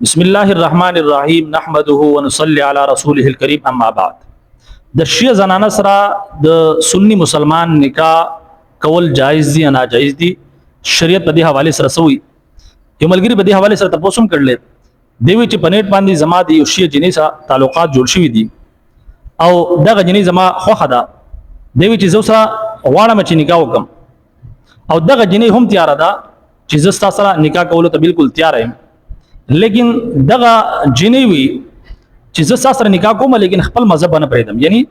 بسم الله الرحمن الرحیم، نحمده ونصلي على رسوله الكريم، اما بعد. د شیعه زنانه سره د سنی مسلمان نکاح کول جایز دي یا ناجایز دي؟ شریعت په دې حواله سره سوی. یو ملګری په دې حواله سره تاسو هم کړل دی وی چې په نت باندې زما د یو شیعه جنې سره تعلقات جوړ شوي دي او دغه جنې زما خوښه ده. دی وی چې زه سره غواړم چې نکاح وکم او دغه جنې هم تیار ده چې زه ستا سره نکاح کولو ته بالکل تیار یم، لیکن دغه جنې وی چې زه ستا سره نکاح کوم لیکن خپل مذهب نه پرېږدم، یعنی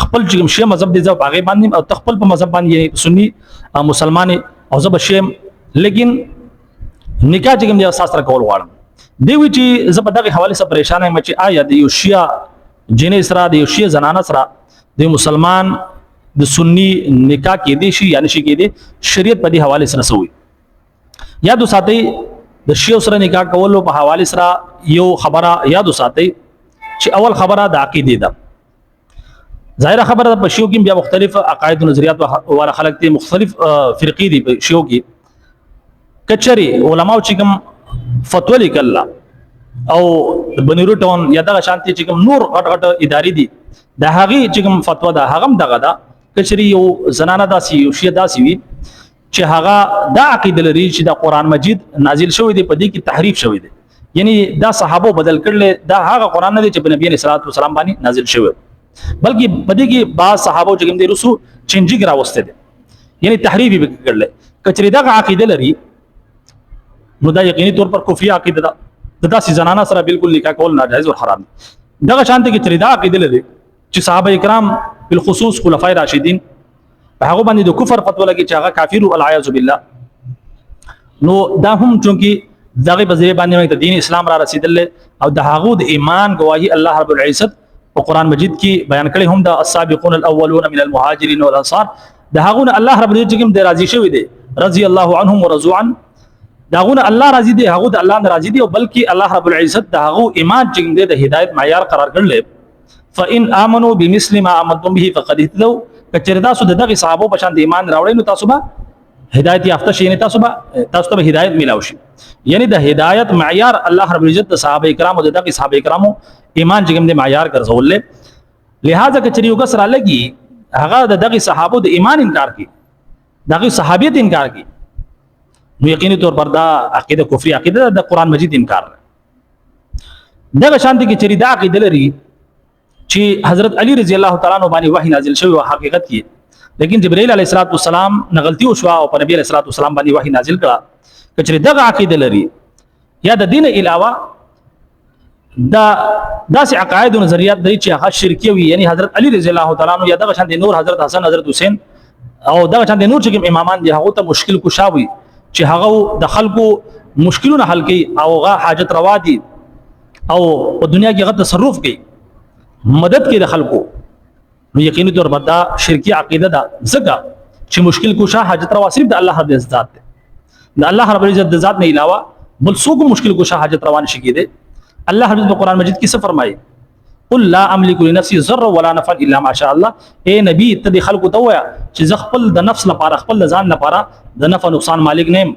خپل چې کوم شیعه مذهب دی زه په هغې باندې او ته خپل په مذهب باندې، یعنی سني مسلمان او زه به شیعه، لیکن نکاح چې کوم دی ستا سره کول غواړم. دی وی چې زه په دغه حواله سره پریشان یم چې آیا د یو شیعه جنې سره، د یو شیعه زنانه سره د مسلمان د سنی نکاح کې دی شي یا نشي کې دی؟ شریعت په دې حواله سره سوی. یاد وساتئ، د شیعو سره نکاح کولو په حواله سره یو خبره یاد وساتئ چې اول خبره د عقیده ده. ظاهره خبره ده، په شیعو کې بیا مختلف عقاید او نظریات والا خلک دي، مختلف فرقې دي په شیعو کې. کچري علماو چې کوم فتوا لیکل او بنیرو ټاون یا دغه شانتي چې کوم نور غټ غټ ادارې دي، د هغې چې کوم فتوا ده هغه هم دغه ده. کچري یو زنانه داسې، یو شیعه داسې وي چې هغه دا عقیده لري چې دا قرآن مجید نازل شوی دی، په دې کې تحریف شوی دی، یعنی دا صحابو بدل کړل، دا هغه قرآن نه دی چې په نبی علیہ الصلوۃ والسلام باندې نازل شوی، بلکې په دې کې بعض صحابو چې کوم دي رسو چینجګ راوسته دي، یعنی تحریف یې کړل. کچري دغه عقیده لري نو دا یقیني طور پر کفري عقیده ده. د داسې زنانه سره بالکل نکاح کول ناجایز او حرام دي. دغه شانته کې چرې دا عقیده لري چې صحابه کرام بالخصوص خلفای راشدین په هغه باندې د کفر فتوا لګي چې هغه کافر او العیاذ بالله، نو دا هم چونکی دغه په ذریعہ باندې ته دین اسلام را رسیدل او د هغه د ایمان گواهی الله رب العزت په قران مجید کې بیان کړي هم د السابقون الاولون من المهاجرین والانصار، د هغه نه الله رب العزت کوم د راضي شوی دی، رضی الله عنهم ورضوا عن، دا غونه الله راضي دی، هغه د الله نه راضي دی، او بلکې الله رب العزت د هغه ایمان چې دی د هدایت معیار قرار کړل. فإن آمنوا بمثل ما آمنتم به فقد اهتدوا. کچره تاسو د دغه صحابو په شان د ایمان راوړئ نو تاسو به هدایت یافته شئ، یعنی تاسو ته هدایت ملاو شي. یعنی د هدایت معیار الله رب العزت د صحابه کرامو، د دغه صحابه کرامو ایمان چې کوم دی معیار ګرځول. لہذا کچری یو کس را لګي هغه د دغه صحابو د ایمان انکار کوي، دغه صحابیت انکار کوي، نو یقیني طور پر دا عقیده کفری عقیده، د قران مجید انکار. دغه شان دي کې چری دا عقیده لري چې حضرت علی رضی الله تعالی عنہ باندې وحی نازل شوی او حقیقت کې لیکن جبرائیل علیه الصلاۃ والسلام نه غلطي وشوه او په نبی علیه الصلاۃ والسلام باندې وحی نازل کړه، کچری دغه عقیده لري یا د دین علاوه دا داسې عقاید او نظریات دی چې هغه شرکی وي، یعنی حضرت علی رضی الله تعالی عنہ یا دغه شان دي نور حضرت حسن، حضرت حسین او دغه شان دي نور چې کوم امامان دي هغه ته مشکل کشا وي چې هغه د خلکو مشکلونه حل کوي او هغه حاجت روا دي او په دنیا کې هغه تصرف کوي، مدد کوي د خلکو، نو یقیني طور پر دا شرکی عقیده ده، ځکه چې مشکل کشا، حاجت روا صرف د الله رب العزت ذات دی. د الله رب العزت د ذات نه علاوه بل څوک مشکل کشا، حاجت روا نشي کېدی. الله رب العزت قرآن مجید کې څه فرمایي؟ قل لا املك لنفسي ضرا ولا نفعا الا ما شاء الله. اے نبی، ته د خلکو ته وایا چې زه خپل د نفس لپاره، خپل د ځان لپاره د نفع نقصان مالک نه یم،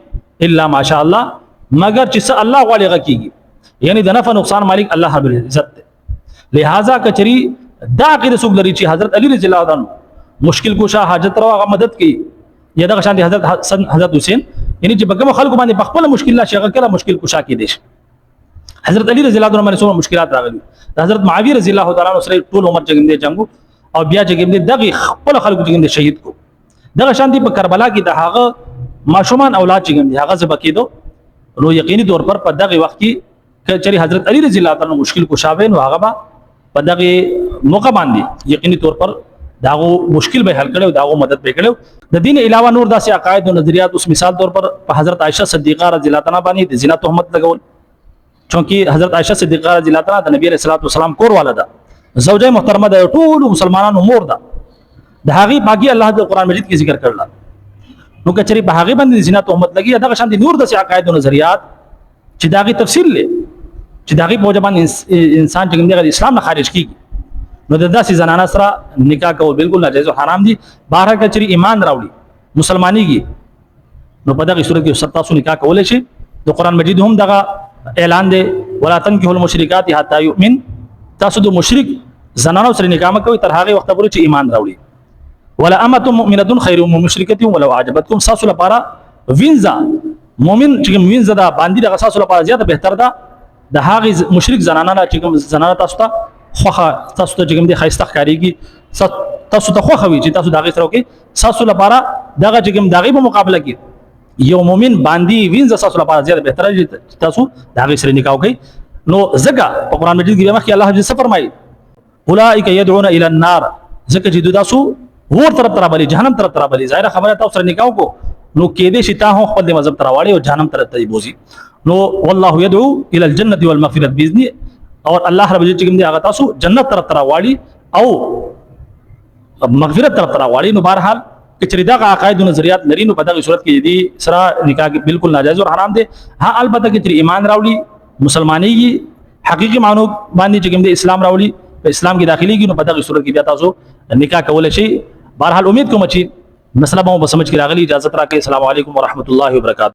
الا ما شاء الله، مگر چې څه الله غواړي هغه کیږي. یعنی د نفع نقصان مالک الله رب العزت دی. لہذا کچری دا عقیده څوک لري چې حضرت علی رضی الله عنه مشکل کوشا، حاجت روا، هغه مدد کوي، یا دغه شان دي حضرت حسن، حضرت حسین، یعنی چې په کوم خلکو باندې په خپل مشکل لا شي هغه کله مشکل کوشا کې دي. حضرت علی رضی الله عنه باندې څومره مشکلات راغلي، د حضرت معاویه رضی الله تعالی عنہ سره ټول عمر چې دی جنگو او بیا چې دی دغه خپل خلکو چې دی شهید کو. دغه شان دي په کربلا کې د هغه ماشومان اولاد چې دی هغه ذبح کېدو، نو یقیني طور پر په دغه وخت کې کچری حضرت علی رضی الله تعالی عنہ مشکل کشاوه نو هغه به په دغه موقع باندې یقیني طور پر داغو مشکل به حل کړو، داغو مدد به کړو. د دین علاوه نور داسې عقاید او نظریات، اوس مثال طور پر په حضرت عائشه صدیقه رضی الله تعالی باندې د زنا تهمت لګول، چونکی حضرت عائشه صدیقه رضی الله تعالی د نبی علیہ الصلوۃ والسلام کور والا ده، زوجه محترمه ده، ټول مسلمانانو مور ده، د هغه پاکي الله د قران مجید کې ذکر کړل، نو کچری په هغه باندې زنا تهمت لګي. دغه شان دي نور داسې عقاید او نظریات چې داغه تفصیل لې چې داغه په وجه باندې انسان چې کوم دی اسلام نه خارج کیږي، نو د داسې زنانه سره نکاح کول بالکل ناجایز او حرام دي. بهر کچری ایمان راوړي، مسلمانیږي، نو په دغه صورت کې تاسو نکاح کولای شئ. د قران مجید هم دغه اعلان دی. ولا تنکحوا المشرکات حتى يؤمن، تاسو د مشرک زنانو سره نکاح مه کوئ تر هغه وخته پورې چې ایمان راوړي. ولا امه مؤمنه خير من مشرکه ولو اعجبتكم، تاسو لپاره وینځه مؤمن چې کوم وینځه ده باندې دغه تاسو لپاره زیاته بهتر ده د هغه مشرک زنانه نه چې کوم زنانه تاسو ته خوخه، تاسو ته چې کوم دی خایسته ښکاریږي، تاسو ته خوخه وي چې تاسو دغه سره وکي، تاسو لپاره دغه چې کوم دغه په مقابله کې یو مؤمن باندې وینځه تاسو لپاره زیاته بهتره چې تاسو دغه سره نکاح وکړئ. نو ځکه په قرآن مجید کې مخکې الله جل فرمایي اولئک يدعون الى النار، ځکه چې دوی تاسو ور طرف ته رابلي، جهنم طرف ته رابلي. ظاهره خبره تاسو سره نکاح وکړو نو کې دې شي تا هم خپل مذهب ته راوړي او جهنم طرف ته بوزي. نو والله يدعو الى الجنه والمغفرة باذنه، او الله رب عزت چې کوم دی هغه تاسو جنت طرف ته راوړي او مغفرت طرف ته راوړي. نو بهرحال کچری دغه عقاید او نظریات لري نو په دغه صورت کې دي سره نکاح بالکل ناجایز او حرام دی. ها البته کچری ایمان راوړي، مسلمانېږي، حقيقي معنو باندې چې کوم دی اسلام راوړي، په اسلام کې داخليږي، نو په دغه صورت کې بیا تاسو نکاح کول شي. بهرحال امید کوم چې مسله به مو په سمجھ کې راغلي. اجازه راکړئ. السلام علیکم ورحمت الله وبرکاته.